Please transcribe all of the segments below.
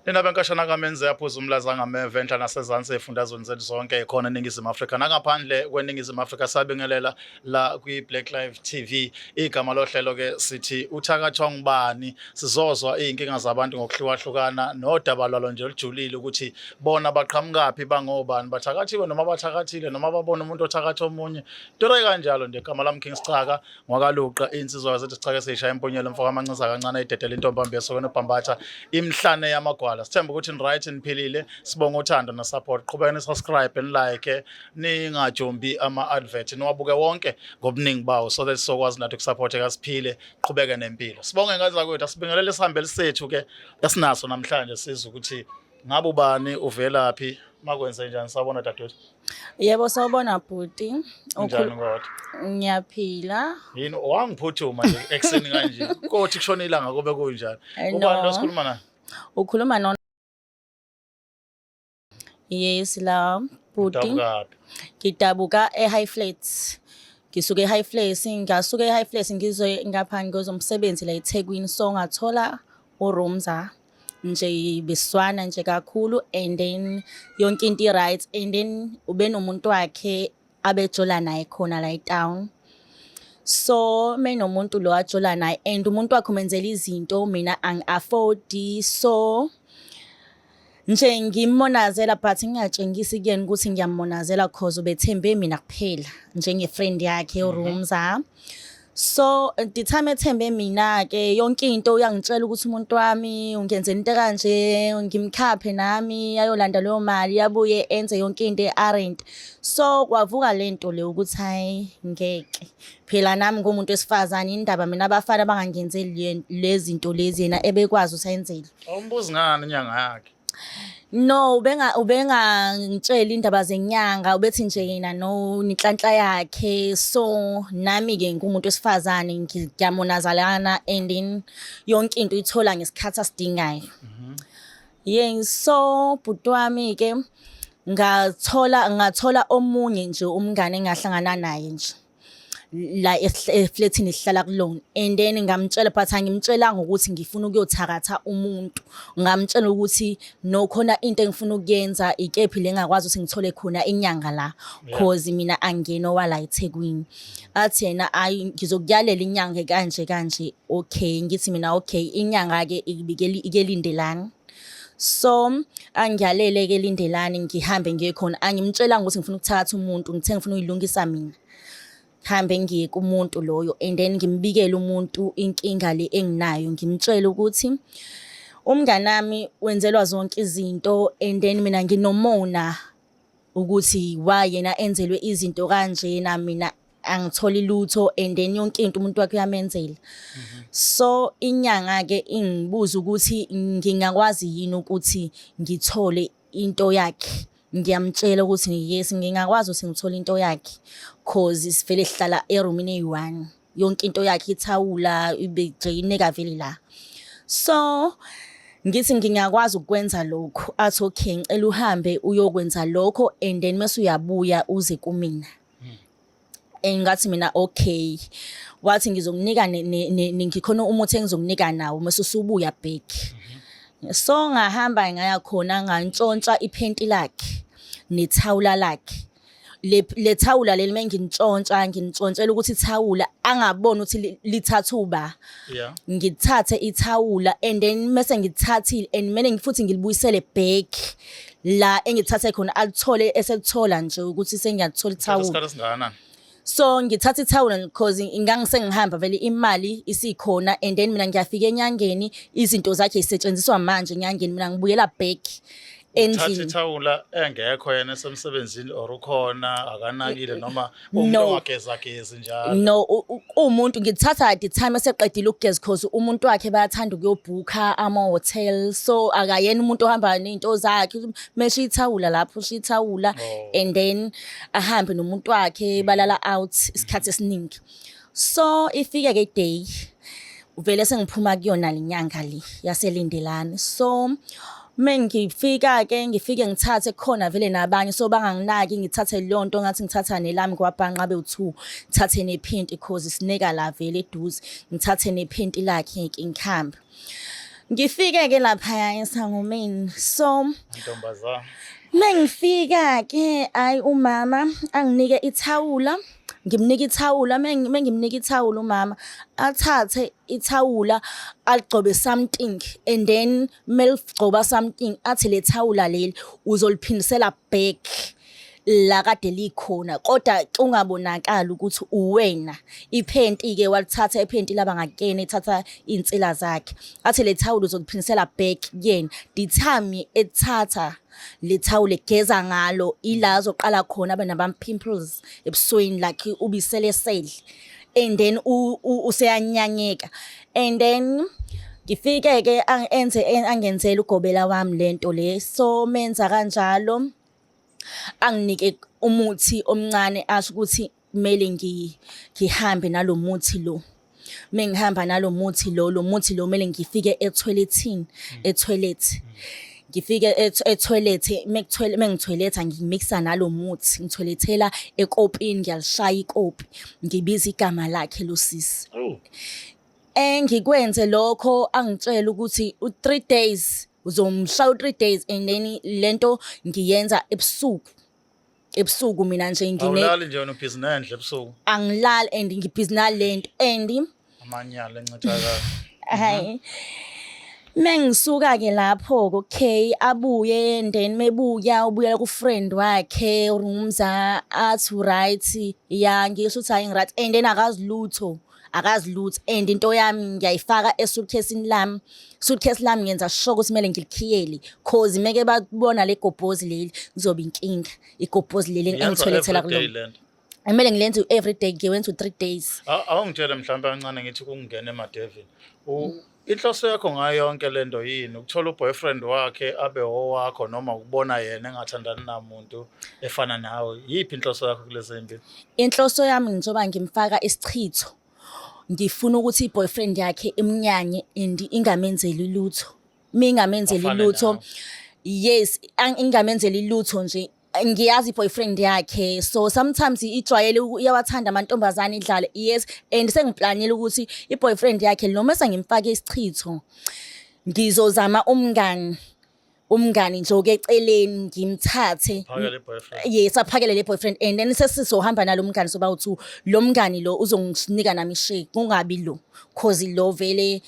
Nina benkashana kaMenzi yaphuza umlaza ngameva enhla nasezansi ezifundazweni zethu zonke khona eNingizimu Afrika nangaphandle kweNingizimu Afrika. Sabingelela la kwi-Black Life TV. Igama lohlelo ke sithi uthakathwa ngubani. Sizozwa izinkinga zabantu ngokuhlukahlukana nodaba lwalo nje olujulile, ukuthi bona baqhamukaphi, bangobani, bathakathiwe noma bathakathile noma babona umuntu othakatha omunye, into kanjalo nje. Igama lami King Sicaka ngwakaluqa, insizwa yasethi Sicaka seyishaya impunyelo, mfoko amancisa kancane, idedela intombi esokweni ebhambatha imhlane yamagwala. Sithemba ukuthi ni-right, niphilile. Sibonga uthando na-support. Qhubeka ni-subscribe, ni-like, ningajombi ama-advert, niwabuke wonke ngobuningi bawo so that sizokwazi nathi ukusupporteka, siphile, qhubeke nempilo. Sibonge ngazi zakwethu. Asibingelele isihambeli sethu ke esinaso namhlanje, sizwe ukuthi ngabe ubani, uvelaphi, makwenze njani. Sawubona, dadewethu. Yebo, sawubona bhuti. Unjani kodwa? Ngiyaphila. Yini wangiphuthuma nje ekuseni kanje? Kothi kushona ilanga kube kunjani? Ubani lo sikhuluma naye? Ukhuluma no Yes la, bhuti. Udabukaphi? Ngidabuka eHigh Flats. Ngisuke eHigh Flats, ngasuka eHigh Flats ngize ngapha ngozomsebenzi la eThekwini, so ngathola uRumza nje, beswana nje kakhulu and then yonke into i-right and then ube nomuntu wakhe abejola naye khona la e-town. So menomuntu lo ajola naye and umuntu wakhe umenzela izinto, mina angi-afford, so nje ngimmonazela but ngingatshengisi kuyena ukuthi ngiyammonazela cause ubethembe mina kuphela njenge-friend yakhe uRumza. So the time ethembe mina-ke yonke into, uyangitshela ukuthi umuntu wami ungenzela into kanje, ngimkhaphe nami ayolanda leyo mali, abuye enze yonke into e-arrant. So kwavuka le nto le ukuthi hayi, ngeke phela nami ngumuntu wesifazane, indaba mina abafana bangangenzeli lezi zinto lezi yena ebekwazi ukuthi ayenzele. Awumbuzi ngani inyanga yakhe? No, ubengangitsheli indaba zenyanga, ubethi nje yena no nenhlanhla yakhe. So nami-ke ngumuntu wesifazane, ngiyamonazalana and then yonke into uyithola ngesikhathi asidingayo. Yeah, so bhuti wami-ke ngathola omunye nje umngane engahlangana naye nje la eflethini esihlala kulona and then ngamtshela, but angimtshelanga ukuthi ngifuna ukuyothakatha umuntu. Ngamtshela ukuthi no, khona into engifuna ukuyenza, ikephi le ngakwazi ukuthi ngithole khona inyanga la, cause mina angeno wala eThekwini. Athi yena, "Ayi, ngizokuyalela inyanga kanje kanje." Okay, ngithi mina okay, inyanga ke ikubikela ikelindelani. So angiyalele ke Lindelani, ngihambe ngiye khona. Angimtshelanga ukuthi ngifuna ukuthatha umuntu, ngithe ngifuna ukuyilungisa mina. Hambe ngiye kumuntu loyo and then ngimbikele umuntu inkinga le enginayo, ngimtshele ukuthi umnganami wenzelwa zonke izinto and then mina nginomona ukuthi why yena enzelwe izinto kanjena, mina angitholi lutho and then yonke into umuntu wakhe uyamenzela. So inyanga ke ingibuza ukuthi ngingakwazi yini ukuthi ngithole into yakhe. Ngiyamtshela ukuthi yes, ngingakwazi ukuthi ngithole into yakhe cause sivele sihlala erumini eyi-one, yonke into yakhe, ithawula ibe nje ineka vele la. So ngithi ngingakwazi ukwenza lokho. Athi okay, ngicela uhambe uyokwenza lokho and then mase uyabuya uze kumina. Ngathi mina okay. Wathi ngizokunika ngikhona umuthi engizokunika nawo mase usubuya back. So ngahamba ngaya khona, ngantshontsha iphenti lakhe nethawula lakhe. Le thawula leli mengintshontsha, ngintshontshela ukuthi ithawula angaboni ukuthi lithatha uba. Ngithathe ithawula and then mase ngithathile and mele futhi ngilibuyisele back la engithathe khona, alithole esekuthola nje ukuthi sengiyalithola ithawula. Isikhathi esingakanani? So ngithatha ithawula because ngangisengihamba vele, imali isikhona and then mina ngiyafika enyangeni, izinto zakhe zisetshenziswa manje enyangeni, mina ngibuyela back Uthatha endlini. ithawula engekho, yena esemsebenzini or ukhona akanakile, noma umuntu No. ongagezagezi njalo? No, umuntu ngithatha the time eseqedile ukugeza cause umuntu wakhe bayathanda ukuyobhukha ama-hotel, so akayena umuntu ohamba ney'nto zakhe. Mesho ithawula lapho, ushiya ithawula and then ahambe nomuntu wakhe, balala out isikhathi esiningi. So ifike ke day vele sengiphuma kuyona lenyanga le yaseLindelani. So mengifika ke, ngifike ngithathe khona vele nabanye, so banganginaki, ngithathe leyo nto, ngathi ngithatha nelami kwabhanqa bewu-two, ngithathe nephenti cause sineka la vele eduze, ngithathe nephenti lakhe ke ngihambe. Ngifike ke laphaya esangomeni. So Ntombazana. mengifika ke, ayi, umama anginike ithawula, ngimnika ithawula, mengimnika ithawula umama athathe ithawula aligcobe something, and then meligcoba something athi le thawula leli uzoliphindisela back la kade likhona, kodwa kungabonakali ukuthi uwena. Iphenti-ke walithatha, iphenti laba ngakuyena, ethatha iy'nsila zakhe, athi le thawula uzoliphindisela back kuyena. The time ethatha le thawula egeza ngalo, ila azoqala khona abe nama-pimples ebusweni, like ubiselesele, and then useyanyanyeka. And then ngifike-ke enze angenzele ugobela wami lento le. So menza kanjalo, anginike umuthi omncane, asho ukuthi kumele ngihambe nalo muthi lo. Mengihamba nalo muthi lo, lo muthi lo kumele ngifike ethoilethini, e-toilet. Ngifike e-toilet, mengithoyiletha ngimixa nalo muthi, ngithoyilethela ekopini, ngiyalishaya ikopi, ngibiza igama lakhe lo sisi. Oh. Engikwenze lokho, angitshela ukuthi u-3 days uzomshaya, u-3 days, and then lento ngiyenza ebusuku. Ebusuku mina nje ngine Awulali nje wena, ubhizi nendle ebusuku. Angilali and ngibhizi nalento and Amanyala encithakalo. Hayi. Mengisuka ke lapho, okay, abuye, and then mebuya ubuyela ku friend wakhe uRumza, athi right, ya, ngisho ukuthi hayi, right, and then akazi lutho, akazi lutho, and into yami ngiyayifaka e-suitcase lami. Suitcase lami ngenza sure ukuthi kumele ngilikhiyele, cause meke babona le gobhozi leli kuzoba inkinga, igobhozi leli Uyenza engitholethela every day kulona. lento. Kumele ngilenze every day, ngiwenza u-3 days. Awungitshele mhlawumbe kancane, ngithi kungena emadevini. Inhloso yakho ngayo yonke lento yini? Ukuthola uboyfriend wakhe abe owakho, noma ukubona yena engathandani namuntu efana nawe? Yiphi inhloso yakho kulezi zimbili? Inhloso yami, njengoba ngimfaka isichitho, ngifuna ukuthi i-boyfriend yakhe imnyanye and ingamenzeli lutho. Mingamenzeli Afane lutho. nawe. Yes, ingamenzeli lutho nje. Ngiyazi i-boyfriend yakhe, so sometimes ijwayele iyawathanda amantombazane, idlale. Yes, and sengiplanile ukuthi i-boyfriend yakhe noma sengimfake isichitho, ngizozama umngani nje oke eceleni, ngimthathe. Phakele boyfriend. Yes, aphakele le boyfriend, and then sesizohamba nalo mngani soba u-two. Lo mngani lo uzonginika nami ishake, kungabi lo, cause lo vele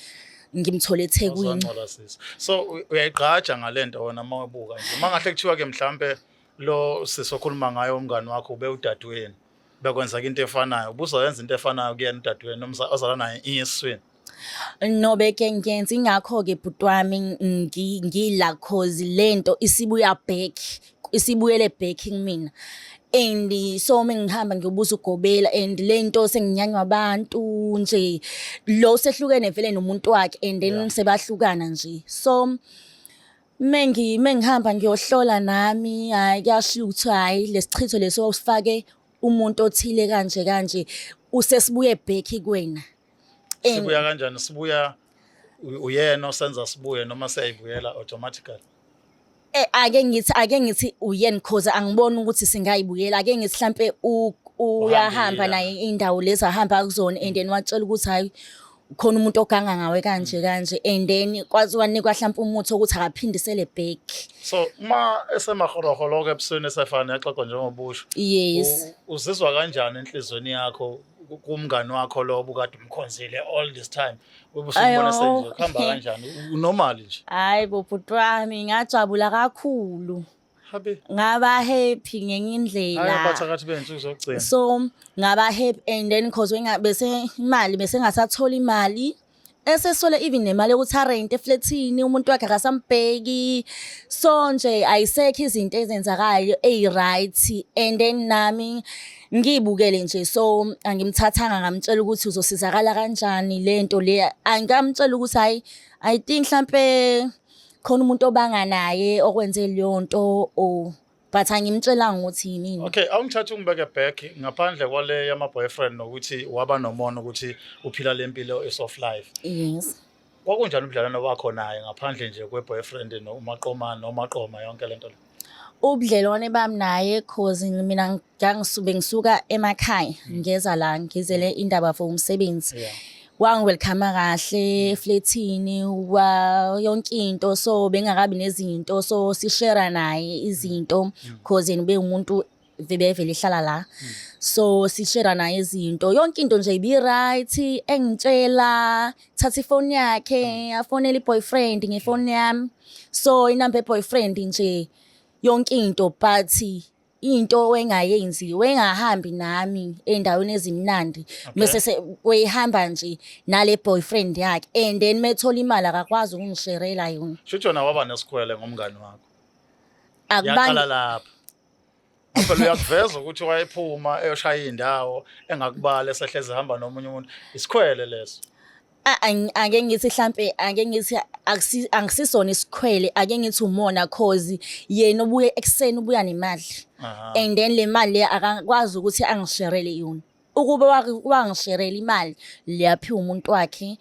ngimthole eThekwini. Uzongcola sisi. So uyayigqaja ngalento wena uma ubuka nje? Uma ngahle kuthiwa ke mhlambe lo sisi okhuluma ngayo umngani wakho ube udadewenu, bekwenzeka into efanayo, ubuzoyenza into efanayo kuyena udadewenu ozala naye esiswini? No, beke ngiyenza. Ingakho-ke bhuti wami ngila, cause lento isibuya back, isibuyele back kumina. And so mengihamba ngiyobuza ugobela, and lento senginyanywa abantu nje, lo sehlukene vele nomuntu wakhe, and then sebahlukana nje. So mengihamba ngiyohlola nami, hayi, kuyashiwo ukuthi hayi, lesichitho leso usifake umuntu othile kanje kanje, usesibuye back kuwena. Sibuya kanjani? Sibuya uyena osenza sibuye noma siyayibuyela automatically? Ake ngithi uyena, cause angiboni ukuthi singayibuyela. Ake ngithi mhlampe uyahamba Uhambile. naye indawo lezi ahamba kuzona, and then watshela ukuthi hayi, khona umuntu oganga ngawe kanje kanje, and then kwazi wanikwa mhlampe umuthi ukuthi akaphindisele back. So uma esemahoroholo-ke ebusweni, esefana nexoxo njengobusho, uzizwa kanjani enhliziyweni yakho kumngani wakho lo obukade umkhonzile all this time, ube usumbona Ayo. senje kuhamba kanjani? Unormal nje? Hayi bo bhuti wami, ngajabula kakhulu. Habe. Ngaba happy ngenye Hayi, indlela. abathakathi bey'nsuku zokugcina. So ngaba happy, and then cause wenga bese imali bese ngasathola imali, esesole even nemali yokuthi arente efletini, umuntu wakhe akasambheki. So nje ayisekho izinto ezenzakayo eyi-right, and then nami ngiyibukele nje. So angimthathanga ngamtshela ukuthi uzosizakala kanjani lento le. Angamtshela ukuthi hayi, I think mhlampe khona umuntu obanga naye okwenze leyo nto, or but angimtshelanga ukuthi yini. Okay, awungithatha ungibeke back ngaphandle kwale yama-boyfriend nokuthi waba nomona ukuthi uphila le mpilo e-soft life. Yes. Kwakunjani ubudlelwano bakho naye ngaphandle nje kwe-boyfriend nomaqomane nomaqoma, yonke lento le? Ubudlelwane bami naye, cause mina ngangisuke ngisuka emakhaya, ngeza la ngizele indaba for umsebenzi. Wangi-welcome kahle eflethini wa yonke into, so bengakabi nezinto, so sishare naye izinto cause yena ube umuntu bevele ehlala la. So sishare naye izinto, yonke into nje ibi-right. Engitshela thatha ifoni yakhe, afonele i-boyfriend ngefoni yami, so inamba ye-boyfriend nje, yonke into. But into engayenzi, wengahambi nami endaweni ezimnandi, bese weyihamba nje nale boyfriend yakhe, and then methola imali akakwazi ukungisherela yona. Shuthi wena waba nesikhwele ngomngani wakho. Akubangi. Yaqala lapha. Phela uyakuveza ukuthi wayephuma eyoshaya indawo engakubala, esehleze ehamba nomunye umuntu. Isikhwele leso. Ake ngithi hlampe, ake ngithi angisisona isikhwele, ake ngithi umona, cause yena ubuye ekuseni, ubuya nemali and then le mali le akakwazi ukuthi angisherele yona. Ukube wangisherela imali leyaphiwa umuntu wakhe,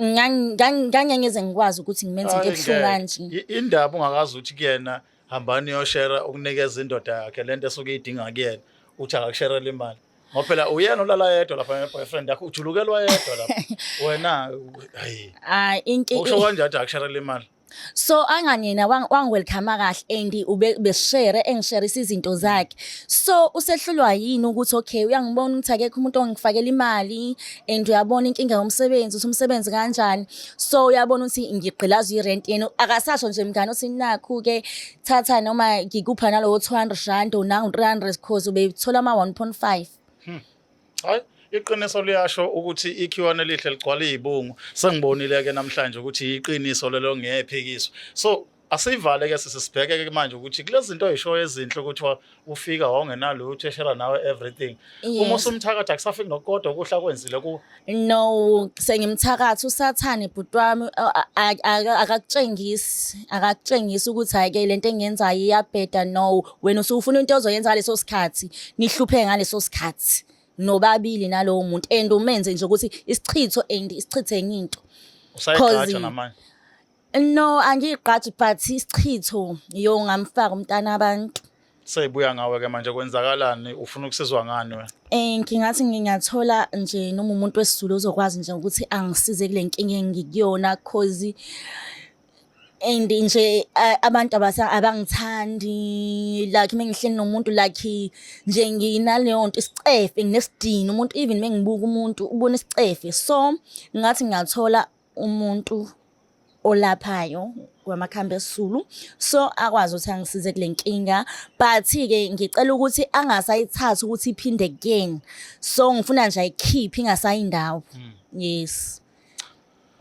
ngangeke ngize ngikwazi ukuthi ngimenze into Hayi, ebuhlungu ngeke. kanje. Indaba ungakazi ukuthi kuyena hambani yoshera, ukunikeza indoda yakhe lento esuke idinga kuyena, uthi akakusherela imali. Ngoba phela uyena olala yedwa lapha ne-boyfriend yakho, ujulukelwa yedwa lapha. Wena hayi. Hayi, Usho kanjani ukuthi akakusherela imali? So anganyena wangi-welcome kahle and ube besishare, engisherisa izinto zakhe. So usehlulwa yini ukuthi okay, uyangibona ukuthi akekho umuntu ongifakela imali and uyabona inkinga yomsebenzi, ukuthi umsebenzi kanjani, so uyabona ukuthi ngigqilazwa i-rent. Yena akasasho nje, mngani, uthi nakhu ke, thatha noma ngikupha nalowo R200 nangu 300, cause ubethola ama 1.5. Hayi, iqiniso liyasho ukuthi ikhiwane elihle ligcwala izibungu. Sengibonile ke namhlanje ukuthi iqiniso lelo, ngephikiswa. So asivale ke, sisibheke ke manje ukuthi kulezi zinto oyishoyo ezinhle ukuthi ufika wawungenalutho, eshare nawe everything. Uma usumthakathi, akusafiki nokukodwa okuhle akwenzile kuwe? No, sengimthakathi usathane, bhuti wami, akakutshengisi ukuthi hhayi ke, lento engiyenzayo iyabheda. No, wena usufuna into ozoyenza ngaleso sikhathi, nihlupheke ngaleso sikhathi nobabili nalowo muntu, and umenze nje ukuthi isichitho and isichithe enye into. Usayigqaja namanje? No, angiyigqaji, but isichitho yo ngamfaka umntana abantu. Seyibuya ngawe ke manje, kwenzakalani? Ufuna ukusizwa ngani wena? Ngingathi ngingathola nje noma umuntu wesiZulu ozokwazi nje ukuthi angisize kule nkinga engikuyona, cause and nje abantu abangithandi, like mengihleli nomuntu, like nje nginaleyo nto, isicefe, nginesidina umuntu, even mengibuka umuntu ubona isicefe. So ngathi ngingathola umuntu olaphayo kwamakhambi esiZulu, so akwazi ukuthi angisize kule nkinga. But-ke ngicela ukuthi angasayithathi ukuthi iphinde kuyena, so ngifuna nje ayikhiphe, ingasayindawo, yes.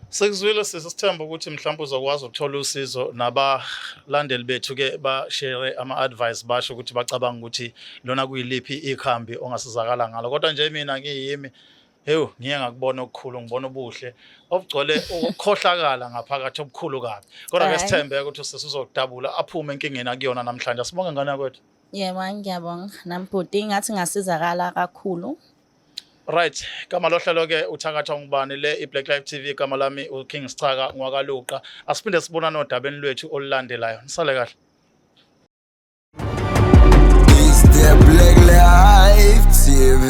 Sekuzwile sisi, sithemba ukuthi mhlawumbe uzokwazi ukuthola usizo, nabalandeli bethu ke ba-share ama-advice, basho ukuthi bacabanga ukuthi lona kuyiliphi ikhambi ongasizakala ngalo. Kodwa nje mina ngiyimi, hewu, ngiye ngakubona okukhulu, ngibona ubuhle obugcwele ukukhohlakala ngaphakathi obukhulu kabi. Kodwa ke Hhayi. sithembe ukuthi usisi uzodabula aphume enkingeni akuyona namhlanje. Asibonge, ngane kwethu. Yebo, ngiyabonga nami bhuti, ngathi ngasizakala kakhulu. Right, igama lohlelo ke uthakatha ngubani, le iBlack Life TV, igama lami uKing Sichaka ngwakaluqa. Asiphinde sibonane odabeni lwethu olulandelayo. Nisale kahle. It's the Black Life TV.